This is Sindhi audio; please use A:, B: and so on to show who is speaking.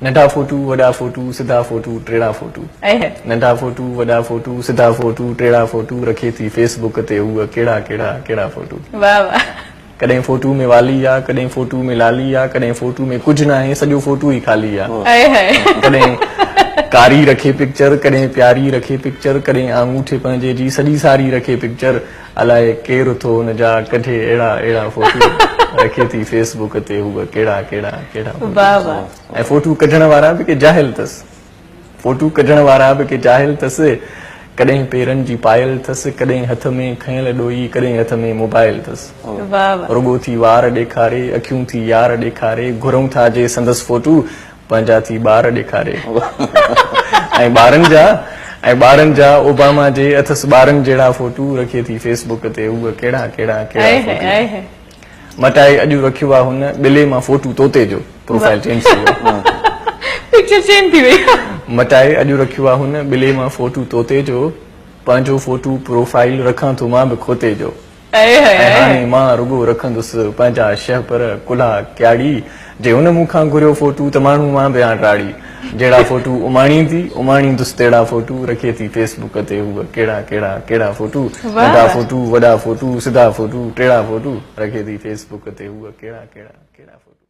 A: ننڍا فوٽو، وڏا فوٽو، سڌا فوٽو، ٽيڙا فوٽو. ننڍا فوٽو، وڏا فوٽو، سڌا فوٽو، ٽيڙا فوٽو رکي ٿي فيس بڪ تي هوء ڪهڙا ڪهڙا ڪهڙا فوٽو.
B: واھ واھ.
A: ڪڏهن فوٽو ۾ والي آ، ڪڏهن فوٽو ۾ لالي آ، ڪڏهن فوٽو ۾ ڪجهه ناهي سڄو فوٽو ئي خالي آ. ڪڏهن ڪاري رکي پڪچر، ڪڏهن پياري رکي پڪچر، ڪڏهن آڱوٺي پنهنجي جي سڄي ساري رکي پڪچر. الائي ڪير ٿو هن جا ڪڍي اهڙا اهڙا فوٽو رکي ٿي فيس بڪ تي هوء ڪهڙا ڪهڙا ڪهڙا فوٽو ۽ فوٽو ڪڍڻ وارا به ڪي جاهل ٿس فوٽو ڪڍڻ وارا به ڪي جاهل ٿس ڪڏهن پيرن جي پايل ٿس ڪڏهن هٿ ۾ کنيل ڏوئي ڪڏهن هٿ ۾ موبائل ٿس رڳو ٿي وار ڏيکاري اکيون ٿي يار ڏيکاري گهرون ٿا جي سندس فوٽو پنهنجا ٿي ٻار ڏيکاري ۽ ٻارن جا ۽ ٻارن جا اوباما جي اٿس ٻارن جهڙا فوٽو رکي ٿي فيس بڪ تي هوء ڪهڙا ڪهڙا ڪهڙا فوٽو مٽائي اڄ رکيو آ هن ٻلي مان فوٽو طوطي جو پروفائل چينج ٿي ويو
B: پڪچر چينج ٿي وئي
A: مٽائي اڄ رکيو آ هن ٻلي مان فوٽو طوطي جو پنهنجو فوٽو پروفائل رکان ٿو مان به کوتي جو ۽ هاڻي مان رڳو رکندس پنهنجا شهپر ڪلها ڪياڙي، جي هن مون کان گهريو فوٽو ته ماڻهو مان به آن راڙي، جهڙا فوٽو اماڻيندي، اماڻيندس تهڙا فوٽو، رکي ٿي فيس بڪ تي هوء ڪهڙا ڪهڙا ڪهڙا فوٽو، ننڍا فوٽو، وڏا فوٽو، سڌا فوٽو، ٽيڙا فوٽو، رکي ٿي فيس بڪ تي هوء ڪهڙا ڪهڙا ڪهڙا فوٽو.